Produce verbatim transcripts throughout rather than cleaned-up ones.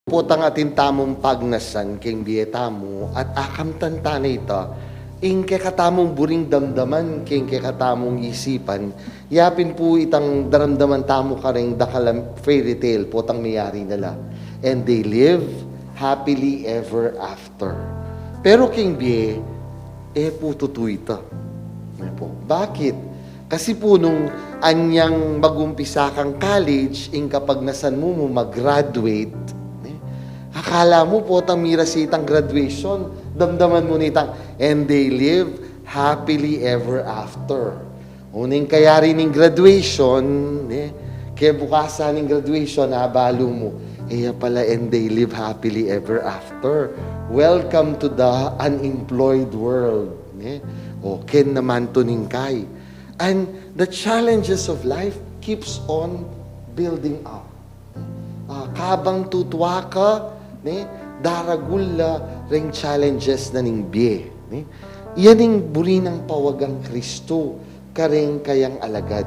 Potang atin tamung pagnasan king bie tamu at akamtan tana ita, ing kekatamung buring damdaman king kekatamung isipan, ya pin pu itang daramdaman tamu kareng dakal a fairy tale, potang miyari na la. And they live happily ever after. Pero king bie, e pu tutu ita. E pu. Bakit? Kasi pu nung anyang mag-umpisa kang college, ing kapagnasan mu, mu mag-graduate, eh, akala mu potang miras itang graduation, damdaman mu nitang, and they live happily ever after. Uling kayari ning graduation, eh, kebukasan ning graduation, abalu mu, e ya pala, and they live happily ever after. Welcome to the unemployed world, eh. O, ken naman to ning kai. And the challenges of life keeps on building up. Ah, kabang tutua ka, ne, daragul la reng challenges na ning bie, ne. Yan ing buri nang pawagang Kristo kareng kayang alagad.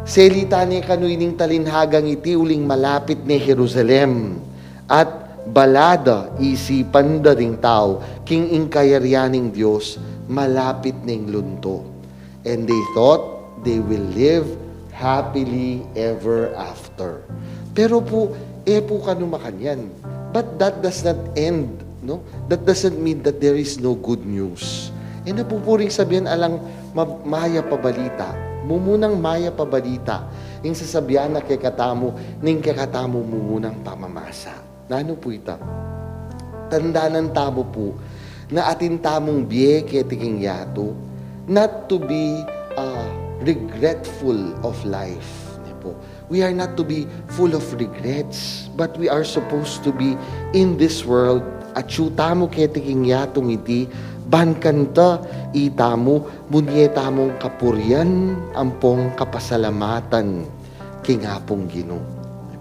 Selita ne kanu ining talinhagang iti uling malapit ne Jerusalem, at bala da, isipan da ring tau, king ing kayarian ning Dios malapit neng lunto. And they thought they will live happily ever after. Pero pu, e pu kanu makanyan. But that does not end, no? That doesn't mean that there is no good news. E na pu puring sabian alang ma-, mayap a balita. Mumunang mayap a balita. Ing sasabian na kekatamu, ning kekatamu mumunang pamamasa. Nanu pu ita? Tandanan tamu pu na atin tamung bie keti king yatu, not to be, uh, regretful of life. Ne pu? We are not to be full of regrets, but we are supposed to be in this world. Atyu tamu keti king yatung iti, ban kanita itamu, bunye tamung kapurian ampong kapasalamatan king Apung Ginu.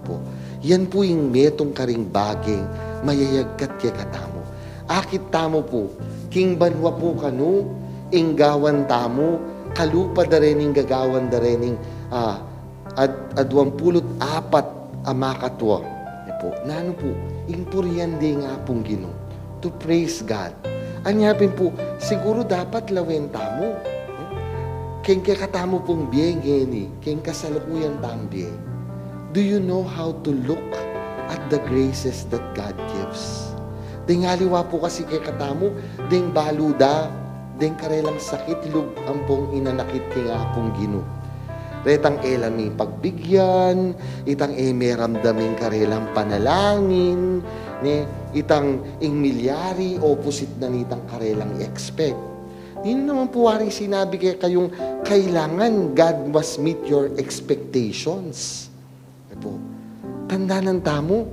Pu. Yan pu ing metung karing bageng mayayagkat kekatamu. Akit tamu pu, king banua pu kanu, ing gawan tamu, kalupa da rening gagawan da rening, ah, ad-, aduang pulu't apat a makatua. Pu. Nanu pu, ing purian deng Apung Ginu. To praise God. Anya pin pu, siguru dapat lawen tamu. Keng kekatamu pung bie ngeni, keng kasalukuyan tang bie. Do you know how to look at the graces that God gives? Deng aliwa pu kasi kekatamu, deng balu da, deng karelang sakit lub ampong inanakit king Apung Ginu. Retang e la mipagbigyan, itang e meramdam ing karelang panalangin, ne, itang ing milyari opposite na nitang karelang expect. Ninu naman pu waring sinabi kekayung kailangan God must meet your expectations? Pu, tandanan tamu,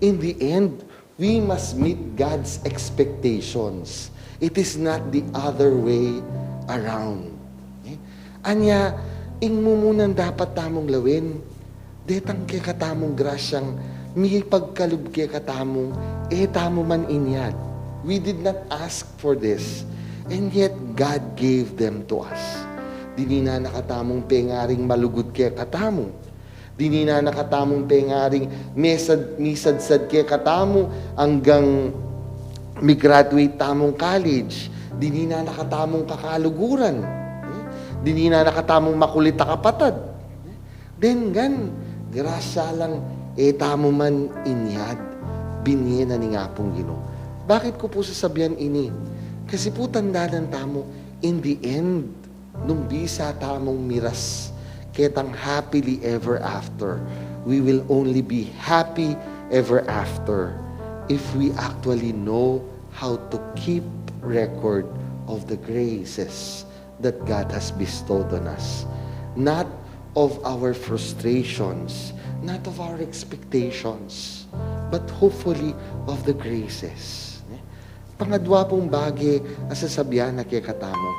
in the end, we must meet God's expectations. It is not the other way around. Eh? Anya, ing mumunan dapat tamung lawen, detang kekatamung grasyang mipagkalub kekatamu, e tamu man inyad. We did not ask for this, and yet God gave them to us. Dinina na katamung pengaring malugud kekatamu. Dinina na katamung pengaring mesad-, misadsad kekatamu anggang mi-graduate tamung college. Dinina na katamung kakaluguran. Dinina na katamung makulit a kapatad. Denggan, grasya lang e tamu man inyad, binye na ning Apung Ginu. Bakit ku pu sasabian ini? Kasi pu tandanan tamu, in the end, nung bisa tamung miras ketang happily ever after, we will only be happy ever after if we actually know how to keep record of the graces that God has bestowed on us. Not of our frustrations, not of our expectations, but hopefully of the graces. Pangadwa pung bage a sasabian na kekatamu,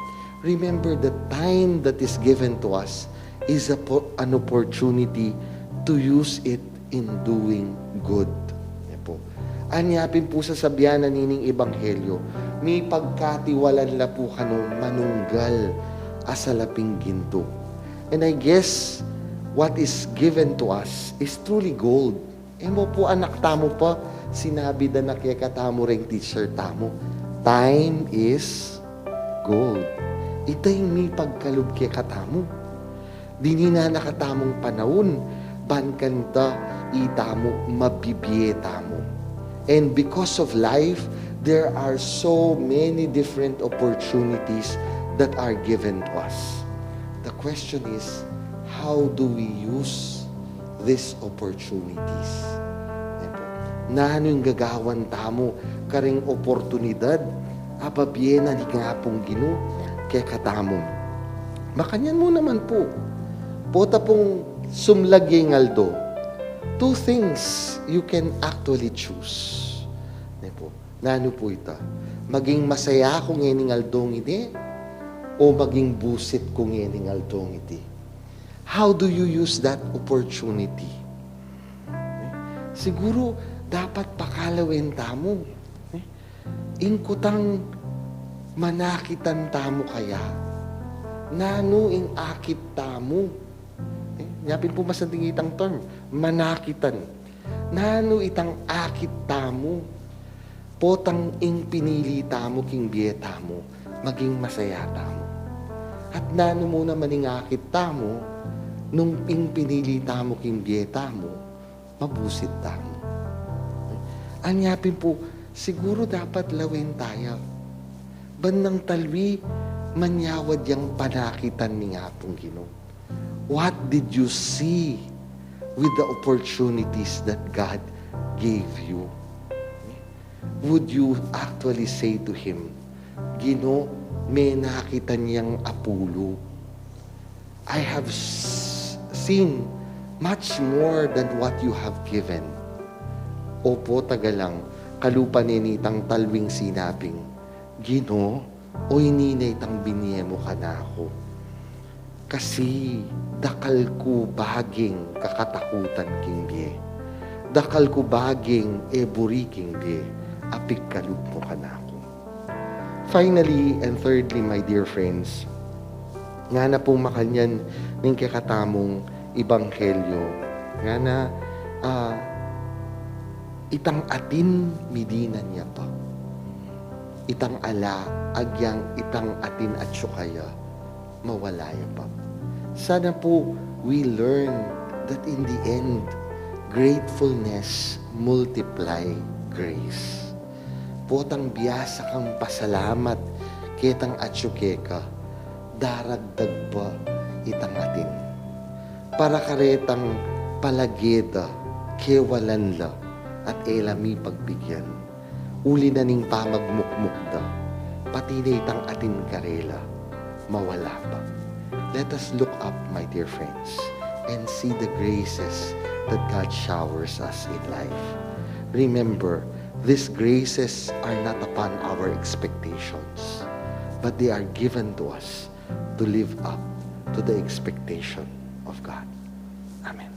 remember, the time that is given to us is a po-, an opportunity to use it in doing good. Yan pu. Anya pin pu sasabian na nining ebanghelyo, mipagkatiwalan la pu kanu manunggal a salaping gintu. And I guess what is given to us is truly gold. E mu pu anak tamu pa, Sinabi da na kekatamu reng teacher tamu, "Time is gold." Ita ing mipagkalub kekatamu. Dinan na katamung panaun, ban kanita itamu mabibie tamu. And because of life, there are so many different opportunities that are given to us. The question is, how do we use these opportunities? Ayan po. Nanu ing gagawan tamu kareng oportunidad a bibie na ning Apung Ginu kekatamu? Makanyan mu naman po. Pota pung sumlag ya ing aldo, two things you can actually choose. Ne po? Nanu po ita? Maging masaya ku ngening aldong ini o maging busit ku ngening aldong iti? How do you use that opportunity? Siguru dapat pakalawen tamu. Ing kutang manakitan tamu kaya? Nanu ing akit tamu? Eh, nya pin pu masanting itang term, manakitan. Nanu itang akit tamu? Potang ing pinili tamu king bie tamu, maging masaya tamu. At nanu mu naman ing akit tamu, nung ing pinili tamu king bie tamu, mabusit tamu? Anya pin pu, siguru dapat lawen taya. Ban nang talwi, manyawad yang panakitan ning Apung Ginu. What did you see with the opportunities that God gave you? Would you actually say to Him, "Ginu, menakitan yang apulu. I have s-, seen much more than what you have given." Opo, tagalang, kalupa ne nitang talwing sinabing, "Ginu, o ini ne itang binie mu kanaku. Kasi dakal ku baging kakatakutan king bie. Dakal ku baging e buri king bie a pigkalub mu kanaku." Finally and thirdly, my dear friends, ngana pung makanyan ning kekatamung ebanghelyo, ngana, ah, itang atin midinan ya pa. Itang ala, agyang itang atin atyu kaya, mawala ya pa. Sana po we learn that in the end, gratefulness multiply grace. Potang biasa kang pasalamat ketang atyu keka, daragdag pa itang atin. Para karetang palage da, kewalan la, at e la mipagbigyan. Uli na ning pamagmukmuk da, pati na itang atin karela, mawala pa. Let us look up, my dear friends, and see the graces that God showers us in life. Remember, these graces are not upon our expectations, but they are given to us to live up to the expectation of God. Amen.